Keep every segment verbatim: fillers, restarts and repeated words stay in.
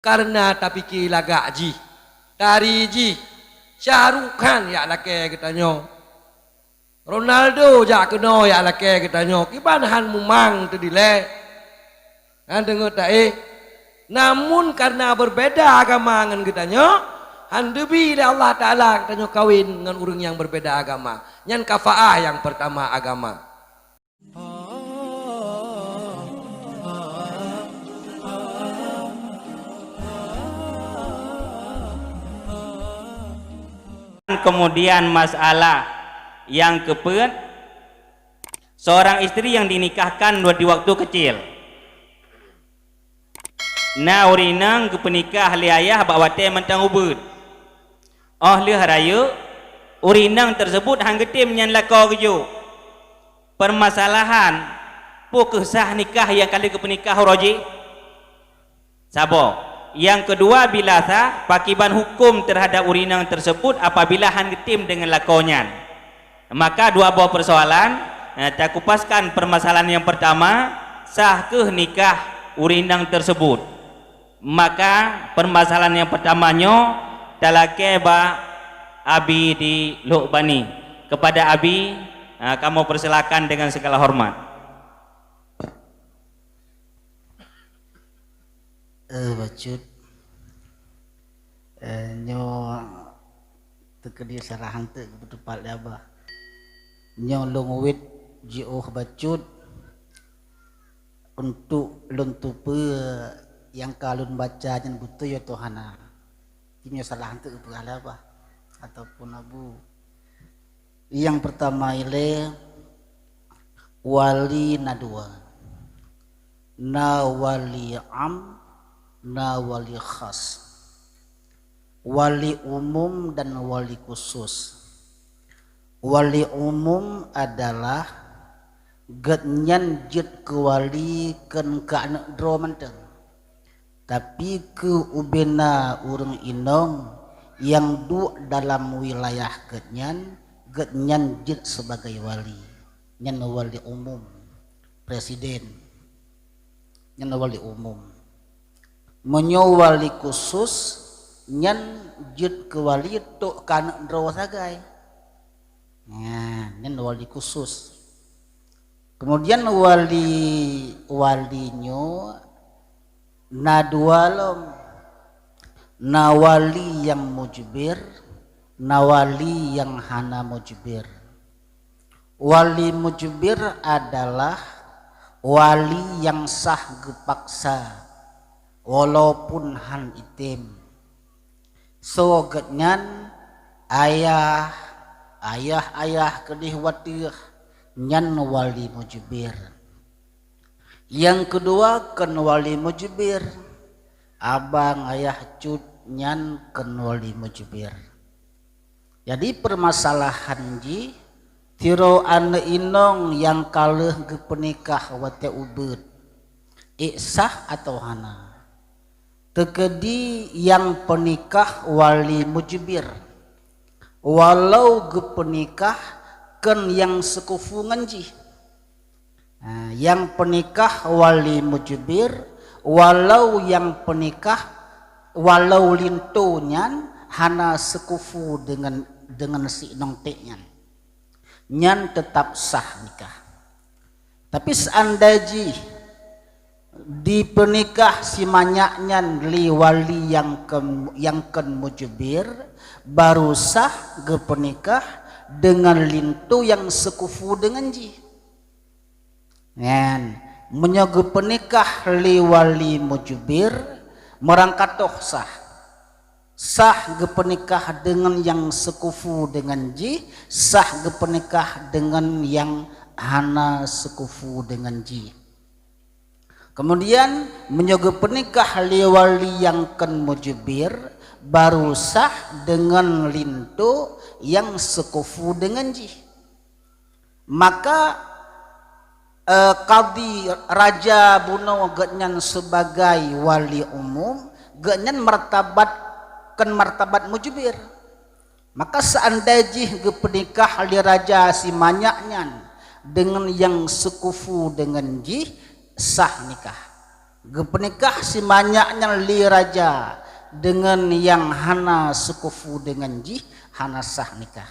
Kareuna tapike lagak jih, tari jih, Shah Rukh Khan jak lakée geutanyoe, Ronaldo jak keunoe jak lakée geutanyoe, kiban han mumang teudilée. Hana deungoe taéh. Namun, kareuna beubeda agama ngon geutanyoe, han teubi lé Allah Taala geutanyoe kawen ngon ureuëng nyang beubeda agama. Nyan kafaah nyang peurtama agama. Kemudian masalah nyang keupeuet, seorang istri yang dinikahkan di waktu kecil. Na ureuëng inong geupeunikah lé ayah bak watée mantong ubeut. Óh lheueh rayeuk, ureuëng inong tersebut han geutem nyan lakoe geujok. Permasalahan, peu kheueh sah nikah nyang ka lheueh geupeunikah uroe jih? Saboh. Nyang keudua, bila sah, pakiban huköm terhadap ureuëng inong tersebut apabila han geutem deungon lakoe nyan? Maka dua boh persoalan, eh, takupaskan permasalahan nyang pertama, sah kheueh nikah ureuëng inong tersebut? Maka permasalahan nyang pertama nyoe talakée bak Abi di Lhok Bani. Kepada Abi, eh, kamoe persilakan dengan segala hormat. Eh, bacut. Eh, nyoe teukeudi salah hanteuk beuteupat lé Abah. Nyoe lôn wét jiôh bacut untuk lôn tupeue nyang ka lôn baca nyan beutôi atawa hana. Nyoe salah hanteuk geupeugah lé Abah ataupun Abu. Nyang peurtama ilée, wali na dua. Na wali am, na wali khas. Wali umum dan wali khusus. Wali umum adalah geuhnyan jeuet keu wali keu keu aneuëk droe mantong. Tapi keu ubena ureuëng inong nyang duek dalam wilayah geuhnyan, geuhnyan jeuet sibagai wali. Nyan wali umum, presiden. Nyan wali umum. Meunyoe wali khusus, nyan jeuet keu wali tok keu aneuëk droe sagai. Nah, nyan wali khusus. Kemudian wali, wali nyoe na dua lom. Na wali nyang mujbir, na wali nyang hana mujbir. Wali mujbir adalah wali nyang sah geupaksa, walaupun han item. Soe geuhnyan? Ayah, ayah-ayah keudeh wateueh, nyan wali mujbir. Nyang keudua kon wali mujbir, abang ayah cut nyan kon wali mujbir. Jadi, permasalahan jih, sidroe aneuëk inong nyang ka lheueh geupeunikah watée ubeut, ék sah atawa hana? Teukeudi nyang peunikah wali mujbir, walau geupeunikah kon nyang seukufu ngon jih. Ha, nyang peunikah wali mujbir, walau nyang peunikah, walau linto nyan hana seukufu deungon, deungon si inong ték nyan, nyan teutab sah nikah. Tapi seandai jih dipeunikah si manyak nyan lé wali nyang kon, nyang kon mujbir, baru sah geupeunikah deungon linto nyang seukufu deungon jih. Nyan, meunyoe geupeunikah lé wali mujbir, meurangkatoh sah. Sah geupeunikah deungon nyang seukufu deungon jih, sah geupeunikah deungon nyang hana seukufu deungon jih. Kemudian, meunyoe geupeunikah lé wali nyang kon mujbir, baru sah deungon linto nyang seukufu deungon jih. Maka, eh, kadhi raja bunoe geuhnyan sebagai wali umum, geuhnyan martabat, kon martabat mujbir. Maka seandai jih geupeunikah lé raja si manyak nyan deungon nyang seukufu deungon jih, sah nikah. Geupeunikah si manyak nyan lé raja deungon nyang hana seukufu deungon jih, hana sah nikah.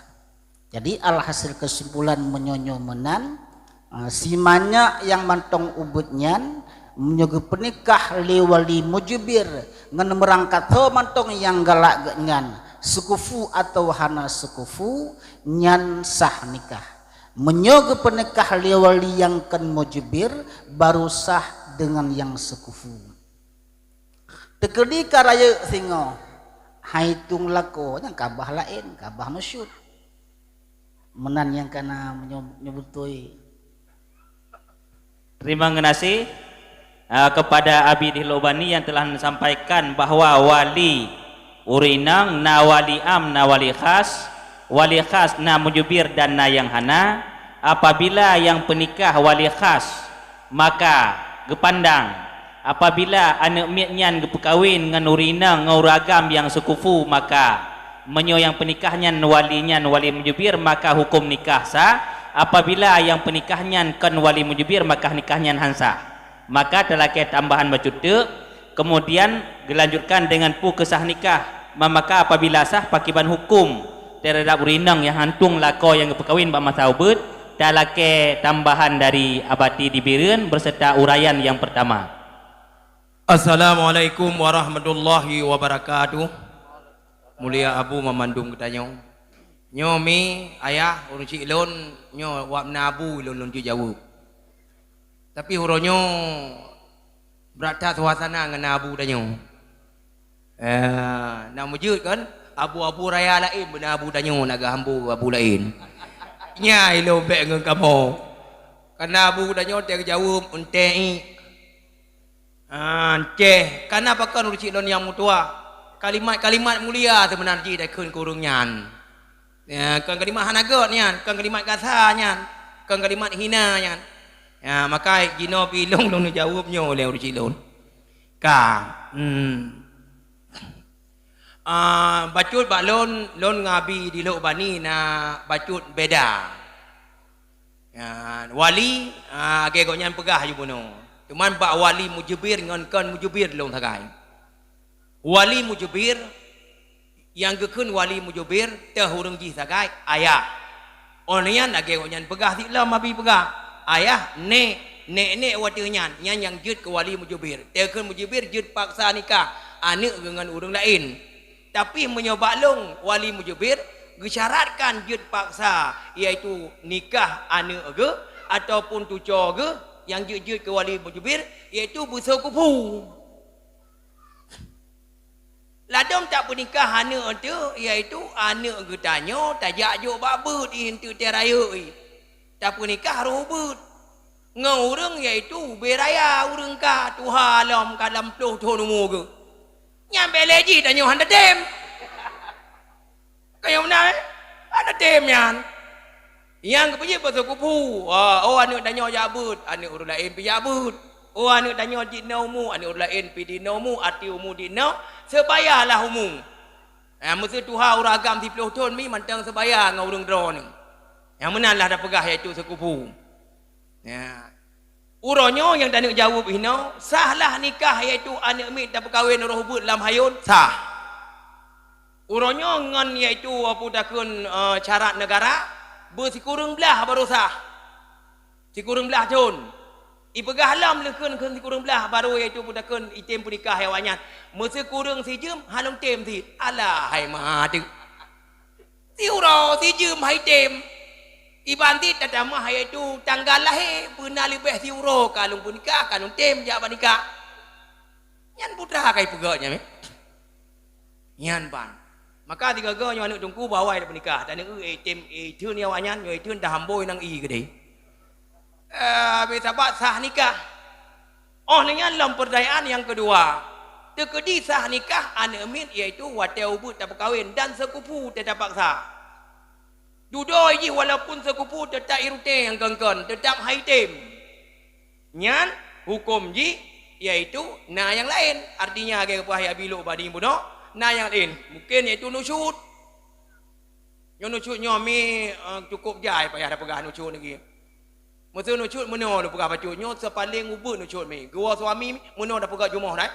Jadi, alhasil kesimpulan meunyoe nyoe meunan, eh, si manyak nyang mantong ubit nyan, meunyoe geupeunikah lé wali mujubir ngon meurangkasoe mantong nyang galak geuh nyan, seukufu atawa hana seukufu, nyan sah nikah. Meunyoe geupeunikah lé wali nyang kon mujubir, baru sah deungon nyang seukufu. Teukeudi ka rayeuk singoh, hai tueng lakoe nyang ka bah laén, ka bah nusyut. Meunan nyang kana meunyoe, nyoe beutôi. Terima kasih, ah, kepada Abi di Lobani yang telah menyampaikan bahwa wali ureueng inong na wali am, na wali khas, wali khas na mujubir dan na nyang hana. Apabila nyang peunikah wali khas, maka geupandang, apabila aneuk miet nyan geupeukawén ngon ureueng inong ngon ureueng agam nyang seukufu, maka meunyoe nyang peunikah nyan wali nyan wali mujubir, maka huköm nikah sah. Apabila nyang peunikah nyan kon wali mujubir, maka nikah nyan han sah. Maka talakée tambahan bacut teuk, kemudian geulanjutkan deungon peue keusah nikah. Ma-, maka apabila sah, pakriban huköm teuhadap ureueng inong nyang han tueng lakoe nyang geupeukawén bak masa ubit, talakée tambahan dari Abati di Bireuen beserta uraian nyang pertama. Assalamualaikum warahmatullahi wabarakatuh. Mulia Abu mamandum geutanyoe. Nyoe mi, ayah, ureueng chik lôn, nyoe wak na abu lôn, lôn jeuet jaweueb. Tapi uroe nyoe brat that suasana ngon na abu tanyoe. Eh, na meujeuet kan? Abu-abu raya laén beuna abu tanyoe na geuhambo abu laén. Nyan ilôn bék ngon kamoe. Kana abu tanyoe teuh jaweueb eunteuk. Ah, ceh, kana pakon ureueng chik lôn nyang meutuah. Kalimat-kalimat mulia seubeuna jih takheun keu ureueng nyan. Ya, kon kalimat hana gét nyan, kon kalimat gasa nyan, kon kalimat hina nyan. Ya, maka jinoe pi lôn, lôn jaweueb nyoe lé ureueng chik lôn. Ka, hmm. Ah, bacut bak lôn, lôn ngon Abi di Lok Bani na bacut beda. Ya, wali, ah, lagée gobnyan peugah ju bunoe. Cuman bak wali mujubir ngon kon mujubir lôn sagai. Wali mujubir, nyang geukheun wali mujubir, teuh ureueng jih sagai ayah. Óh lheueh nyan lagée gobnyan peugah sigohlom Abi peugah, ayah, nék, nék-nék watée nyan, nyan nyang jeuet keu wali mujubir. Teuh kheun mujubir jeuet paksa nikah aneuk geuh ngon ureueng laén. Tapi meunyoe bak lôn wali mujubir geusyaratkan jeuet paksa, yaitu nikah aneuk geuh ataupun cucoe geuh nyang jeuet-jeuet keu wali mujubir, yaitu beuseukufu. Ladôm tapeunikah aneuk teuh, yaitu aneuk geutanyoe tajak jok bak beuet i eunteuk teuh rayeuk i. Tapeunikah roh beuet ngon ureueng, yaitu ubé raya ureueng ka tuha lom, ka lam ploh thon umu geuh. Nyan bék lé jih tanyoe hana tem. Ka nyang meunan, eh? Hana tem nyan. Nyang geupeujeuet beuseukufu, ah, oh, aneuk tanyoe jak beuet, aneuk ureueng laén pih jak beuet. Oh, aneuk tanyoe jinoe umu, aneuk ureueng laén pih jinoe umu, até umu jinoe, seubayalah umu. Ah, meuseu tuha ureueng agam siploh thon mi mantong seubaya ngon ureueng droeneuh. Nyang meunan lah tapeugah yaitu seukufu. Ya. Uroe nyoe nyang taneuk jaweueb inoe, sah lah nikah yaitu aneuk miet tapeukawen roh beuet lam hayôn? Sah. Uroe nyoe ngon yaitu peue takheun, eh, syarat neugara, beusikureueng blaih baru sah. Sikureueng blaih thon. Ipeugah lom leukheun kheun sikureueng blaih baru yaitu peue takheun item peunikah awaknyan. Meuseukureueng sijeuem, hana lom tem sit. Alah hai ma teuh. Siuroe sijeuem hai tem. Iban sit tatamah yaitu tanggal lahé beuna leubeh siuroe ka lôn peunikah, ka lôn tem jak bak nikah. Nyan putra ka ipeugah nyan, eh. Nyan ban. Maka sigoe-goe nyoe aneuk teungku bak awai tapeunikah, taneuk eu, eh, tem, eh, itheun awaknyan, nyoe itheun tahambôi nang ié keudeh. Eh, habéh sabat sah nikah. Óh lheueh nyan lom peurtanyaan nyang keudua, teukeudi sah nikah aneuk miet yaitu watée ubeuet tapeukawen dan seukupu teuh tapaksa. Dudoe jih walaupun seukupu teutap iruteng nyang kon-kon, teutap hai tem. Nyan huköm jih yaitu na nyang laén. Artinya lagée geupeugah Abi Lok Bani bunoe, na nyang laén. Mungken yaitu nusyut. Nyoe nusyut nyoe mi, eh, cukup jai payah tapeugah nusyut lagi. Meuseu nusyut meunoe lôn peugah bacut, nyoe seupaleng ubeuet nusyut mi. Geuwoe suami mi, meunoe tapeugah jumoh dai.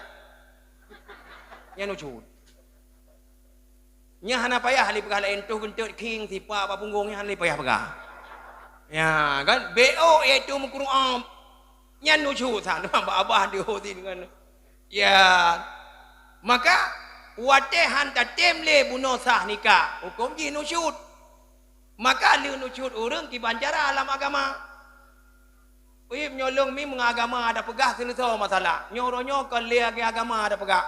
Nyan nusyut. Nyan hana payah lé peugah laén, toh geunteut khieng sipak bak punggong, nyan hana lé payah peugah. Ya, kan? B O iaitu meukureueng. Nyan nusyut sa, abah-abah di hotin kan. Ya. Maka watée han tatem lé bunoe sah nikah, huköm jih nusyut. Maka lheueh nusyut ureuëng kiban cara lam agama. Uib nyoe lôn mi meungon agama ada peugah seuleusoe masalah. Nyoe uroe nyoe kon lé lagée agama ada peugah.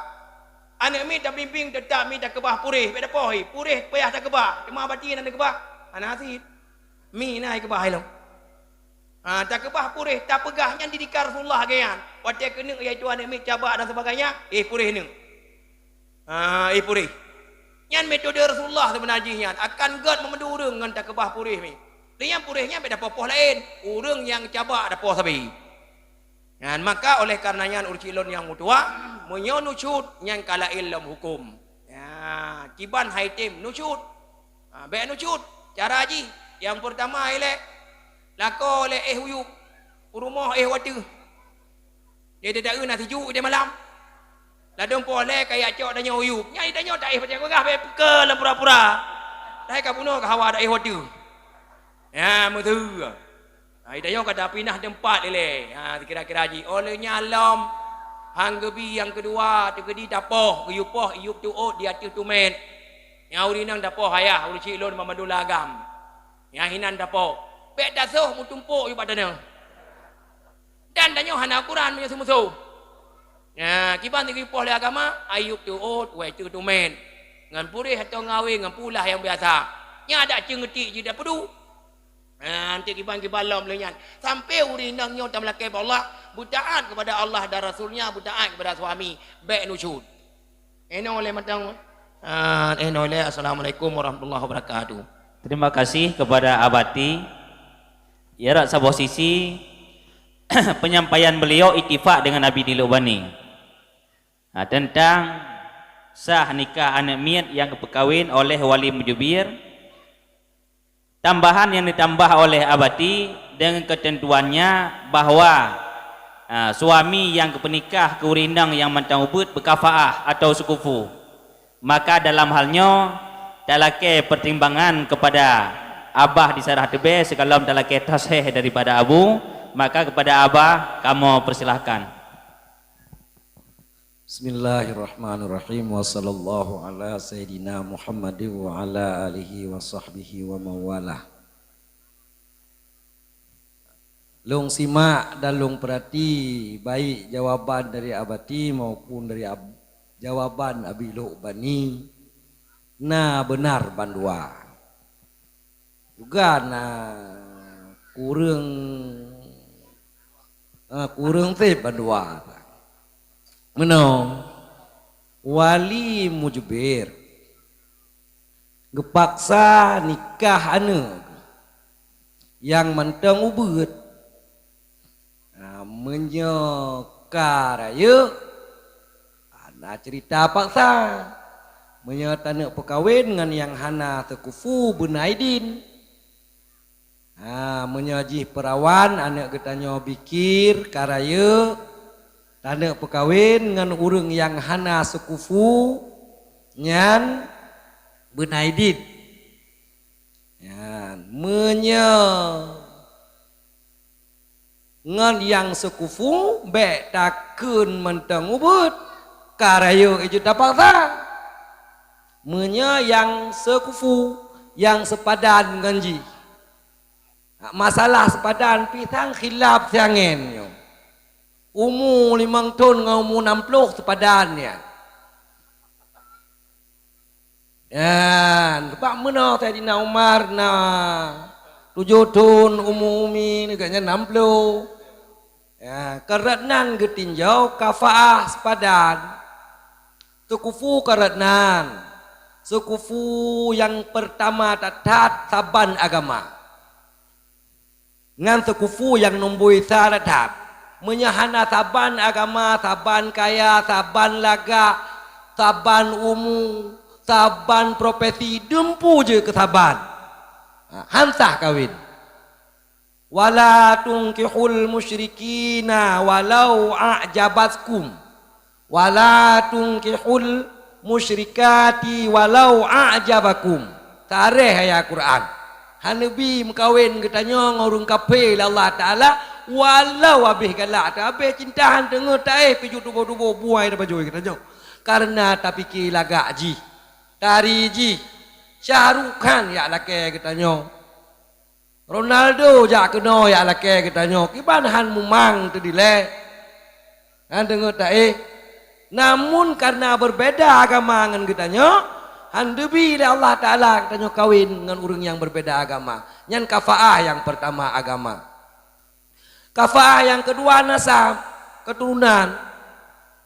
Aneuëk miet tabimbéng teutap miet takeubah puréh, bék tapoh hi, puréh payah takeubah, teuma batin hana keubah. Hana sit. Mi na keubah ilong. Ha, takeubah puréh, tapeugah nyan didikan Rasulullah lagée nyan. Watée keuneuk iaitu aneuëk miet cabak dan sebagainya, eh puréh neuek. Ha, eh puréh. Nyan metode Rasulullah seubeuna jih nyan, akan gét meumadu ureuëng ngon takeubah puréh mi. Lé nyan puréh nyan bék tapoh-poh laén, ureuëng nyang cabak tapoh sabe. Nyan maka oleh karena nyan ureuëng cilon nyang meutuah, meunyoe nusyut nyan ka laén lom huköm. Ya, kiban hai tem nusyut. Ha, bék nusyut. Cara jih, nyang peurtama ilée, lakoe lé éh uyueb, u rumoh éh wateuh. Jadi taeu na sijuek di malam. Ladôm poh lé kaya cok tanyoe uyueb. Nyai tanyoe taéh pacak peugah bék peuke lam pura-pura. Dai ka bunoe ka hawa taéh wateuh. Ya, meuseu. Hai tanyoe ka tapinah teumpat ilée. Ha, kira-kira jih. Oleh nyan lom, han geubi nyang keudua, teukeudi tapoh, geuyue poh iyueb teuôt di ateueh tumét. Nyang ureuëng inong tapoh ayah, ureuëng cilon meumadu lagam. Nyang hinan tapoh. Bék tasoh meutumpôk iyueb bak tanoh. Dan tanyoe hana ukuran meunyoe seumusoh. Nah, kiban sigipoh lé agama, iyueb teuôt, wai teuh tumét. Ngon puréh atau ngawé ngon pulah nyang biasa. Nyan adak ceungeutik jih dapeudu. Nah, anti kiban-kiban lom lé nyan. Sampai ureuëng inong nyoe tameulakée bak Allah, beutaat kepada Allah dan Rasul-Nya, beutaat kepada suami. Bék nusyut. Inoe lé mantong. Ah, inoe lé. Assalamualaikum warahmatullahi wabarakatuh. Terima kasih kepada Abati. Ya, rak saboh sisi, penyampaian beliau ittifak dengan Abi Diluk Bani. Ha, tentang sah nikah aneuk miet nyang geupeukawen oleh wali mujubir. Tambahan nyang ditambah oleh Abati dengan ketentuannya bahwa, ha, suami nyang geupeunikah keu ureuëng inong nyang mantong ubeuet beukafaah atau seukufu. Maka dalam hal nyoe, talakée pertimbangan kepada Abah di Sarah Teubée sigohlom talakée tasheh daripada Abu, maka kepada Abah kamoe persilahkan. Bismillahirrahmanirrahim. Wa sallallahu ala sayyidina Muhammadin wa ala alihi wa sahbihi wa mawalah. Lôn simak dan lôn peurati baik jawaban dari Abati maupun dari Ab-, jawaban Abi Luk Bani na beunar bandua. Juga na kureueng, eh, kureueng seb bandua. Meunoe, wali mujubir geupaksa nikah aneuk nyang mantong ubeuet. Nah, meunyoe ka rayeuk, hana ceurita paksa. Meunyoe taneuk peukawen ngon nyang hana seukufu beuna idin. Ha, meunyoe jih peurawan aneuk geutanyoe bikir ka rayeuk, taneuk peukawen ngon ureuëng nyang hana seukufu, nyan beuna idin. Nyan, meunyoe ngon nyang seukufu bék takheun mantong ubeuet, ka rayeuk ijeuet tapaksa. Meunyoe nyang seukufu, nyang seupadan ngon jih. Masalah seupadan pih sang khilaf siangén nyoe. Umu limong thon ngon umu nam ploh seupadan nyan. Nyan, bak meunoe Saidina Umar na tujoh thon umu umi, gobnyan nam ploh. Ya, karena nan geutinjau kafaah seupadan. Seukufu karena nan. Seukufu nyang peurtama that-that saban agama. Ngon seukufu nyang nomboi sa that-that. Meunyoe hana saban agama, saban kaya, saban lagak, saban umu, saban profesi, dumpeue jeuet keu saban. Ha, han sah kawén. "Wala tunkihul musyrikina walau a'jabatkum. Wala tunkihul musyrikati walau a'jabakum." Sareh ayat Quran. Hana bi meukawen geutanyoe ngon ureuëng kafé lé Allah Taala, walau habéh galak teuh, habéh cinta, han teungeut taéh, pih jeuet tuboh-tuboh buai tapajoh geutanyoe. Kareuna tapike lagak jih, tari jih, Shah Rukh Khan jak lakée geutanyoe. Ronaldo jak keunoe jak lakée geutanyoe, kiban han mumang teudilée. Han teungeut taéh. Namun, kareuna berbeda agama ngon geutanyoe, han teubi lé Allah Taala geutanyoe kawen ngon ureuëng nyang berbeda agama. Nyan kafaah nyang peurtama, agama. Kafaah nyang keudua, nasab, keuturonan.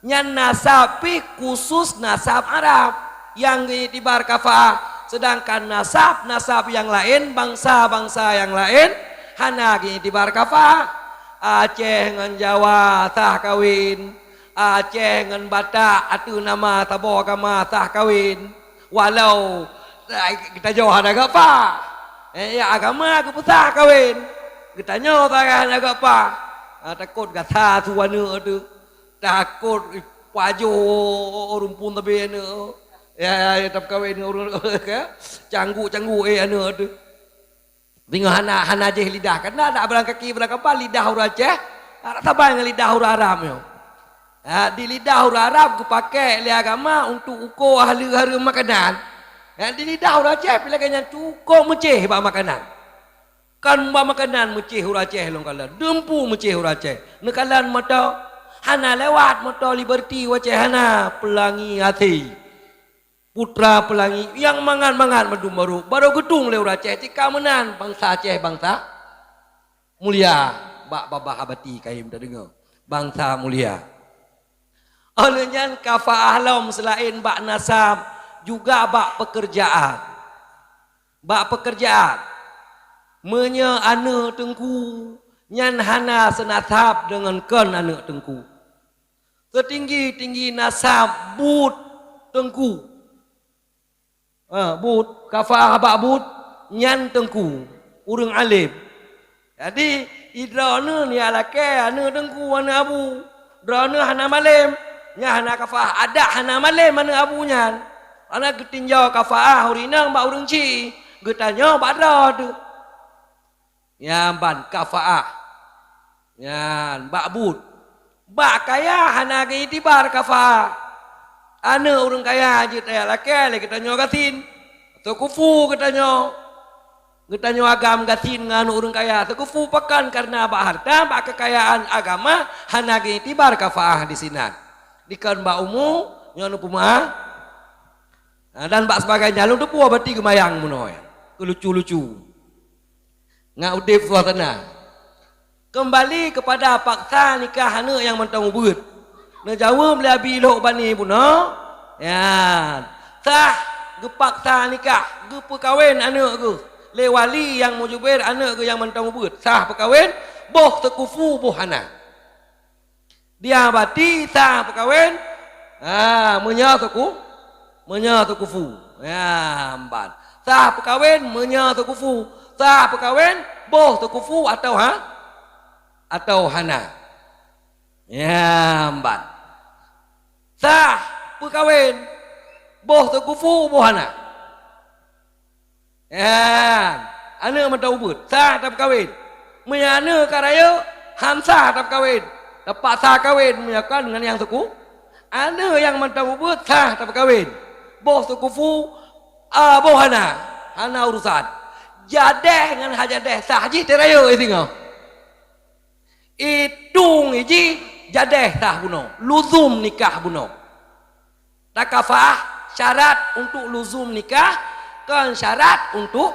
Nyan nasab pih khusos nasab Arab nyang geuiktibar kafaah, seudangkan nasab-nasab nyang laén, bansa-bansa nyang laén, hana geuiktibar kafaah. Aceh ngon Jawa sah kawen, Aceh ngon Batak ateueh nama saboh agama sah kawen. Walau geutanyoe hana geupaih, eh, ya, agama geupeusah kawen, geutanyoe sagai hana geupaih. Ah, takot gata su aneuëk teuh. Takot pajoh rumpun sabe aneuëk. Ya, ya, ya, tapeukawen ngon ureuëng, ka? Cangguk-cangguk, eh, aneuëk teuh. Singoh hana, hana jih lidah. Kana dak barangkaki, barangkapa lidah ureuëng Aceh, dak saban ngon lidah ureuëng Arab nyoe. Ha, di lidah ureuëng Arab geupakée lé agama untuk uko hareuem-hareuem makanan. Ha, di lidah ureuëng Aceh pih lagée nyan, cukup meucéh bak makanan. Kan bak makanan meucéh ureuëng Aceh lôn kalon, dumpeue meucéh ureuëng Aceh. Neukalon moto, hana lewat moto Liberty u Aceh, hana, Pelangi asèe. Putra Pelangi nyang mangat-mangat mandum barô, barô geutueng lé ureuëng Aceh, tika meunan bansa Aceh bansa mulia. Bak babah abati kayém tadeungoe, bansa mulia. Óh lheueh nyan kafaah lom seulaén bak nasab, juga bak peukeurjaan. Bak peukeurjaan, meunyoe aneuëk teungku nyan hana seunasab deungon kon aneuëk teungku, seutinggi-tinggi nasab buet teungku. Ha, buet, kafaah bak buet, nyan teungku, ureuëng além. Jadi, droeneueh jak lakée aneuëk teungku, aneuëk abu. Droeneueh hana malém, nyan hana kafaah. Adak hana malém aneuëk abu nyan. Hana geutinjau kafaah ureuëng inong bak ureuëng chik, geutanyoe bak droe teuh. Nyan ban kafaah. Nyan bak buet. Bak kaya hana geuiktibar kafaah. Aneuëk ureuëng kaya jeuet tajak lakée lé geutanyoe gasien, seukufu geutanyoe. Geutanyoe agam gasien ngon aneuëk ureuëng kaya, seukufu pakon? Kareuna bak hareuta, bak keukayaan agama hana geuiktibar kafaah disinan. Dikon bak umu, nyoe neupeumeuáh. Ha, dan bak sibagai nyan, lôn teupeue bati geumayang bunoe, keulucu-lucu. Ngat udeb suasana. Keumbali keupada paksa nikah aneuëk nyang mantong ubeuet. Neujaweueb lé Abi Lhok Bani bunoe, nyan, sah geupaksa nikah, geupeukawen aneuëk geuh lé wali nyang meujuber aneuëk geuh nyang mantong ubeuet. Sah peukawen, boh seukufu boh hana. Dia bati sah peukawen, ha, meunyoe seuku-, meunyoe seukufu. Ya, mban. Sah peukawen meunyoe seukufu. Sah peukawen boh seukufu atawa ha-, atawa hana. Ya, mban. Sah peukawen boh seukufu boh hana. Nyan, aneuëk mantong ubeuet, sah tapeukawen. Meunyoe aneuëk ka rayeuk, han sah tapeukawen. Tapaksa kawen meunyoe kon ngon nyang seuku-, aneuëk nyang mantong ubeuet sah tapeukawen. Boh seukufu, a, boh hana, hana urusan. Jadéh ngon han jadéh sah jih teurayeuk singoh. Itong jih jadéh sah bunoe, luzum nikah bunoe. Takafaah syarat untuk luzum nikah, kon syarat untuk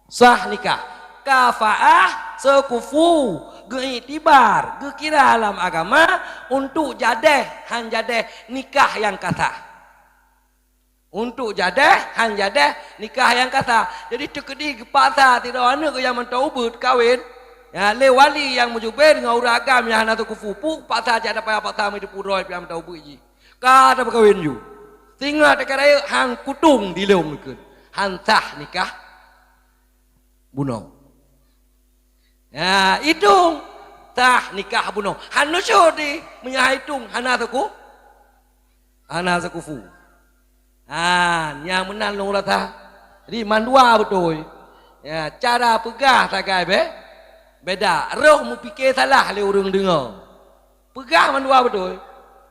sah nikah. Kafaah seukufu geuiktibar, geukira lam agama untuk jadéh han jadéh nikah nyang ka sah. Untuk jadéh han jadéh nikah nyang ka sah. Jadi teukeudi geupaksa sidroe aneuëk nyang mantong ubeuet kawen, ya, lé wali nyang meujuber ngon ureuëng agam nyang hana seukufu, paksa jak dapah paksa meuteupeue droe pih nyang mantong ubeuet jih. Ka tapeukawen ju. Singoh teuka rayeuk han kutong dilong ikeuet. Han sah nikah bunoe. Ya, itong. Sah nikah bunoe. Hana syot di, meunyo hai itong hana saku-, hana sakufu. Ha, nyang meunan lôn rasa. Jadi mandua beutôi. Ya, cara peugah sagai be-, beda. Roh meupike salah lé ureuëng deungoe. Peugah mandua beutôi.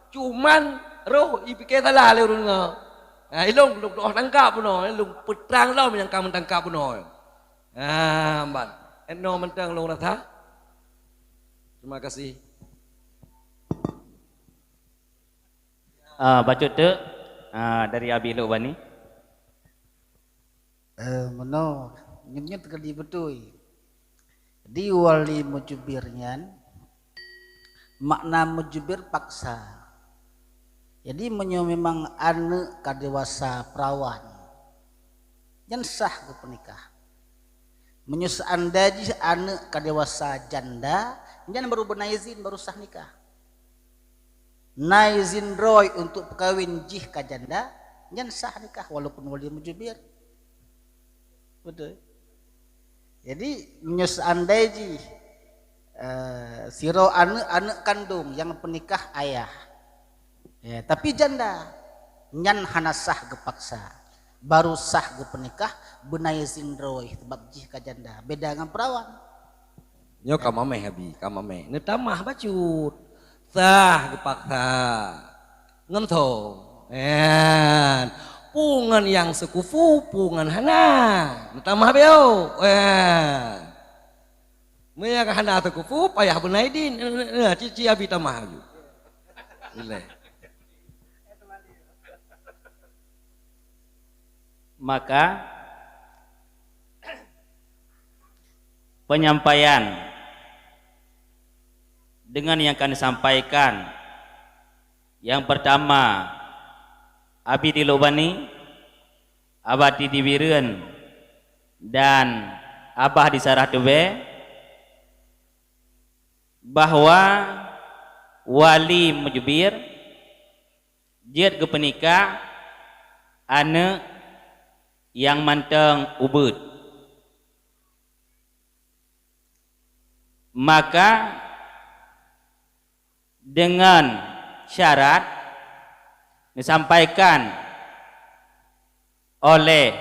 Cuman roh ipike salah lé ureuëng deungoe. Ha, ilong lôn doh tangkap bunoe, lôn peutrang lom nyang ka meutangkap bunoe. Ha, ban. Eno mantong lôn rasa. Terima kasih. Ah, bacut teuk, ah, dari Abi Luk Bani. Eh, meunoe, nyut-nyut ka di beutôi. Di wali mujubir nyan, makna mujubir paksa. Jadi meunyoe memang aneuëk ka dewasa perawan, nyan sah geupeunikah. Meunyoe seandai jih aneuëk ka dewasa janda, nyan baru beuna izin, baru sah nikah. Na izin droe untuk peukawen jih ka janda, nyan sah nikah walaupun wali mujubir. Betul. Jadi meunyoe seandai jih eh, sidroe aneuëk, aneuëk kandong nyang peunikah ayah, ya, tapi janda, nyan hana sah geupaksa. Baru sah geupeunikah beuna izin droe sabab jih ka janda, beda ngon perawan. Nyoe ka mameh Abi, ka mameh. Neutamah bacut. Sah geupaksa. Ngon tho. En. Pu ngon nyang seukufu, pu ngon hana. Neutamah beo. En. Meunyo hana seukufu, payah beuna idin. Ci-ci Abi tamah laju. Ileh. Maka penyampaian dengan yang kami sampaikan, yang pertama, Abi di Lubani, Abati di Bireuen, dan Abah di Sarah Tube, bahwa wali mujubir jeuet geupeunikah aneuëk nyang mantong ubeut. Maka deungon syarat neusampaikan oleh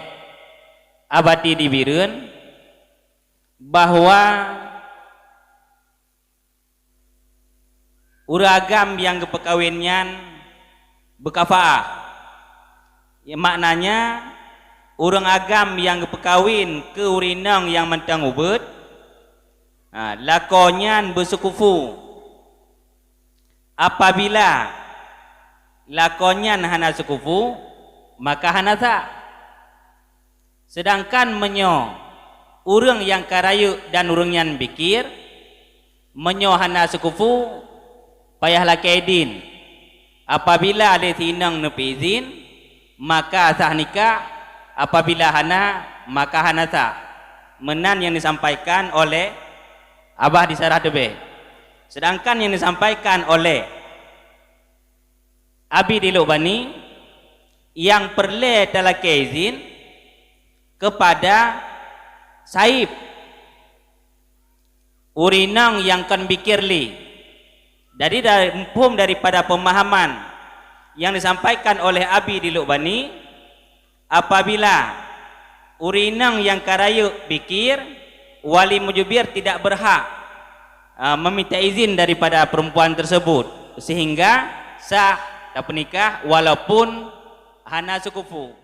Abati di Bireuen bahwa ureuëng agam nyang geupeukawen nyan beukafaah. Maknanya, ureuëng agam nyang geupeukawen keu ureuëng inong nyang mantong ubeut, ha, lakoe nyan beuseukufu. Apabila lakoe nyan hana seukufu, maka hana sah. Seudangkan meunyoe ureuëng nyang ka rayeuk dan ureuëng nyan bikir, meunyoe hana seukufu, payah lakée idin. Apabila lé si inong neupeuidin, maka sah nikah, apabila hana, maka hana sah. Meunan nyang disampaikan oleh Abah di Sarah Tubeh. Seudangkan nyang disampaikan oleh Abi di Lubani, nyang peureulée talakée izin keupada saib, ureuëng inong nyang kon bikir lé. Jadi, dari, muphom daripada peumahaman nyang disampaikan oleh Abi di Lubani, apabila ureuëng inong nyang ka rayeuk bikir, wali mujubir tidak berhak, a, meminta izin daripada perempuan tersebut, sehingga sah tapeunikah walaupun hana seukufu.